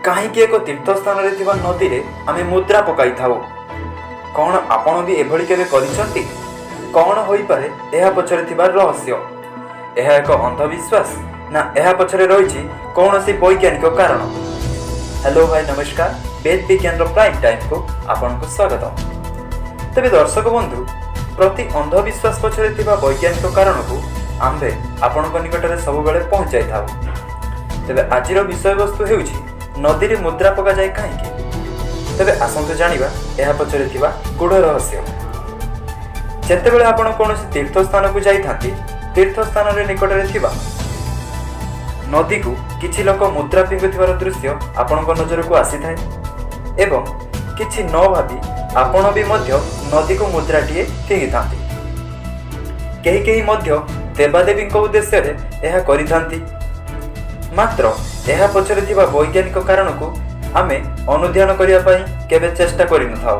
କାହିଁକି ଏକ ତୀର୍ଥସ୍ଥାନରେ ଥିବା ନଦୀରେ ଆମେ ମୁଦ୍ରା ପକାଇଥାଉ? କ'ଣ ଆପଣ ବି ଏଭଳି କେବେ କରିଛନ୍ତି? କ'ଣ ହୋଇପାରେ ଏହା ପଛରେ ଥିବା ରହସ୍ୟ? ଏହା ଏକ ଅନ୍ଧବିଶ୍ୱାସ ନା ଏହା ପଛରେ ରହିଛି କୌଣସି ବୈଜ୍ଞାନିକ କାରଣ? ହ୍ୟାଲୋ ଭାଇ, ନମସ୍କାର। ବେଦ ବିଜ୍ଞାନର ପ୍ରାଇମ୍ ଟାଇମ୍କୁ ଆପଣଙ୍କୁ ସ୍ୱାଗତ। ତେବେ ଦର୍ଶକ ବନ୍ଧୁ, ପ୍ରତି ଅନ୍ଧବିଶ୍ୱାସ ପଛରେ ଥିବା ବୈଜ୍ଞାନିକ କାରଣକୁ ଆମ୍ଭେ ଆପଣଙ୍କ ନିକଟରେ ସବୁବେଳେ ପହଞ୍ଚାଇଥାଉ। ତେବେ ଆଜିର ବିଷୟବସ୍ତୁ ହେଉଛି, ନଦୀରେ ମୁଦ୍ରା ପକାଯାଏ କାହିଁକି? ତେବେ ଆସନ୍ତୁ ଜାଣିବା ଏହା ପଛରେ ଥିବା ଗୂଢ଼ ରହସ୍ୟ। ଯେତେବେଳେ ଆପଣ କୌଣସି ତୀର୍ଥସ୍ଥାନକୁ ଯାଇଥାନ୍ତି, ତୀର୍ଥସ୍ଥାନରେ ନିକଟରେ ଥିବା ନଦୀକୁ କିଛି ଲୋକ ମୁଦ୍ରା ଫିଙ୍ଗୁଥିବାର ଦୃଶ୍ୟ ଆପଣଙ୍କ ନଜରକୁ ଆସିଥାଏ ଏବଂ କିଛି ନ ଭାବି ଆପଣ ବି ମଧ୍ୟ ନଦୀକୁ ମୁଦ୍ରାଟିଏ ଫିଙ୍ଗିଥାନ୍ତି। କେହି କେହି ମଧ୍ୟ ଦେବାଦେବୀଙ୍କ ଉଦ୍ଦେଶ୍ୟରେ ଏହା କରିଥାନ୍ତି। ମାତ୍ର ଏହା ପଛରେ ଥିବା ବୈଜ୍ଞାନିକ କାରଣକୁ ଆମେ ଅନୁଧ୍ୟାନ କରିବା ପାଇଁ କେବେ ଚେଷ୍ଟା କରିନଥାଉ।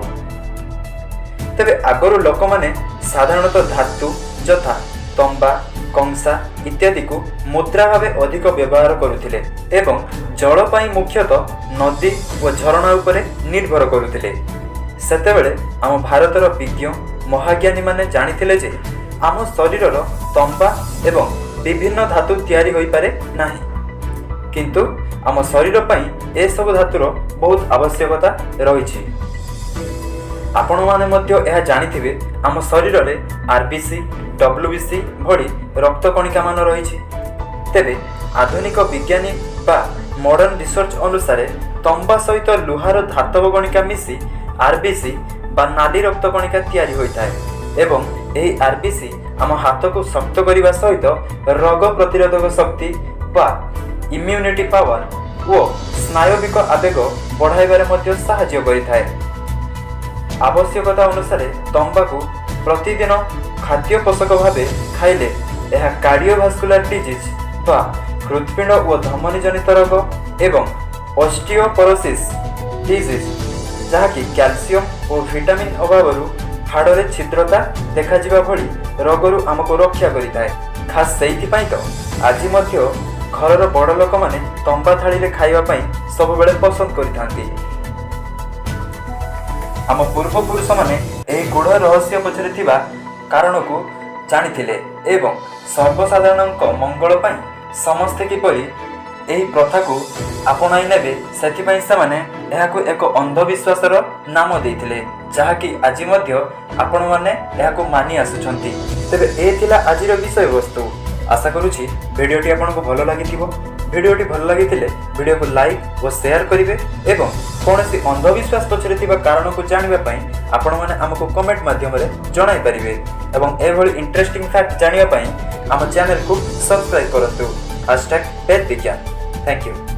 ତେବେ ଆଗରୁ ଲୋକମାନେ ସାଧାରଣତଃ ଧାତୁ ଯଥା ତମ୍ବା, କଂସା ଇତ୍ୟାଦିକୁ ମୁଦ୍ରା ଭାବେ ଅଧିକ ବ୍ୟବହାର କରୁଥିଲେ ଏବଂ ଜଳ ପାଇଁ ମୁଖ୍ୟତଃ ନଦୀ ଓ ଝରଣା ଉପରେ ନିର୍ଭର କରୁଥିଲେ। ସେତେବେଳେ ଆମ ଭାରତର ବିଜ୍ଞ ମହାଜ୍ଞାନୀମାନେ ଜାଣିଥିଲେ ଯେ ଆମ ଶରୀରର ତମ୍ବା ଏବଂ ବିଭିନ୍ନ ଧାତୁ ତିଆରି ହୋଇପାରେ ନାହିଁ, କିନ୍ତୁ ଆମ ଶରୀର ପାଇଁ ଏସବୁ ଧାତୁର ବହୁତ ଆବଶ୍ୟକତା ରହିଛି। ଆପଣମାନେ ମଧ୍ୟ ଏହା ଜାଣିଥିବେ, ଆମ ଶରୀରରେ ଆରବିସି, ଡବ୍ଲ୍ୟୁବିସି ଭଳି ରକ୍ତ କଣିକାମାନ ରହିଛି। ତେବେ ଆଧୁନିକ ବିଜ୍ଞାନୀ ବା ମଡର୍ଣ୍ଣ ରିସର୍ଚ୍ଚ ଅନୁସାରେ ତମ୍ବା ସହିତ ଲୁହାର ଧାତବ କଣିକା ମିଶି ଆରବିସି ବା ନାଲି ରକ୍ତ କଣିକା ତିଆରି ହୋଇଥାଏ ଏବଂ ଏହି ଆରବିସି ଆମ ହାତକୁ ଶକ୍ତ କରିବା ସହିତ ରୋଗ ପ୍ରତିରୋଧକ ଶକ୍ତି ବା ଇମ୍ୟୁନିଟି ପାୱାର ଓ ସ୍ନାୟବିକ ଆବେଗ ବଢ଼ାଇବାରେ ମଧ୍ୟ ସାହାଯ୍ୟ କରିଥାଏ। ଆବଶ୍ୟକତା ଅନୁସାରେ ତମ୍ବାକୁ ପ୍ରତିଦିନ ଖାଦ୍ୟ ପୋଷକ ଭାବେ ଖାଇଲେ ଏହା କାର୍ଡ଼ିଓଭାସ୍କୁଲାର ଡିଜିଜ୍ ବା ହୃତ୍ପିଣ୍ଡ ଓ ଧମନୀ ଜନିତ ରୋଗ ଏବଂ ଅଷ୍ଟିଓପୋରୋସିସ୍ ଡିଜିଜ୍, ଯାହାକି କ୍ୟାଲସିୟମ ଓ ଭିଟାମିନ୍ ଅଭାବରୁ ହାଡ଼ରେ ଛିଦ୍ରତା ଦେଖାଯିବା ଭଳି ରୋଗରୁ ଆମକୁ ରକ୍ଷା କରିଥାଏ। ଖାସ୍ ସେଇଥିପାଇଁ ତ ଆଜି ମଧ୍ୟ ଘରର ବଡ଼ ଲୋକମାନେ ତମ୍ବା ଥାଳିରେ ଖାଇବା ପାଇଁ ସବୁବେଳେ ପସନ୍ଦ କରିଥାନ୍ତି। ଆମ ପୂର୍ବପୁରୁଷମାନେ ଏହି ଗୂଢ଼ ରହସ୍ୟ ପଛରେ ଥିବା କାରଣକୁ ଜାଣିଥିଲେ ଏବଂ ସର୍ବସାଧାରଣଙ୍କ ମଙ୍ଗଳ ପାଇଁ ସମସ୍ତେ କିପରି ଏହି ପ୍ରଥାକୁ ଆପଣାଇ ନେବେ, ସେଥିପାଇଁ ସେମାନେ ଏହାକୁ ଏକ ଅନ୍ଧବିଶ୍ୱାସର ନାମ ଦେଇଥିଲେ, ଯାହାକି ଆଜି ମଧ୍ୟ ଆପଣମାନେ ଏହାକୁ ମାନି ଆସୁଛନ୍ତି। ତେବେ ଏ ଥିଲା ଆଜିର ବିଷୟବସ୍ତୁ। ଆଶା କରୁଛି ଭିଡ଼ିଓଟି ଆପଣଙ୍କୁ ଭଲ ଲାଗିଥିବ। ଭିଡ଼ିଓଟି ଭଲ ଲାଗିଥିଲେ ଭିଡ଼ିଓକୁ ଲାଇକ୍ ଓ ସେୟାର କରିବେ ଏବଂ କୌଣସି ଅନ୍ଧବିଶ୍ୱାସ ପଛରେ ଥିବା କାରଣକୁ ଜାଣିବା ପାଇଁ ଆପଣମାନେ ଆମକୁ କମେଣ୍ଟ ମାଧ୍ୟମରେ ଜଣାଇ ପାରିବେ ଏବଂ ଏଭଳି ଇଣ୍ଟରେଷ୍ଟିଂ ଫ୍ୟାକ୍ଟ ଜାଣିବା ପାଇଁ ଆମ ଚ୍ୟାନେଲକୁ ସବସ୍କ୍ରାଇବ୍ କରନ୍ତୁ। #ବେଦ ବିଜ୍ଞାନ। Thank you.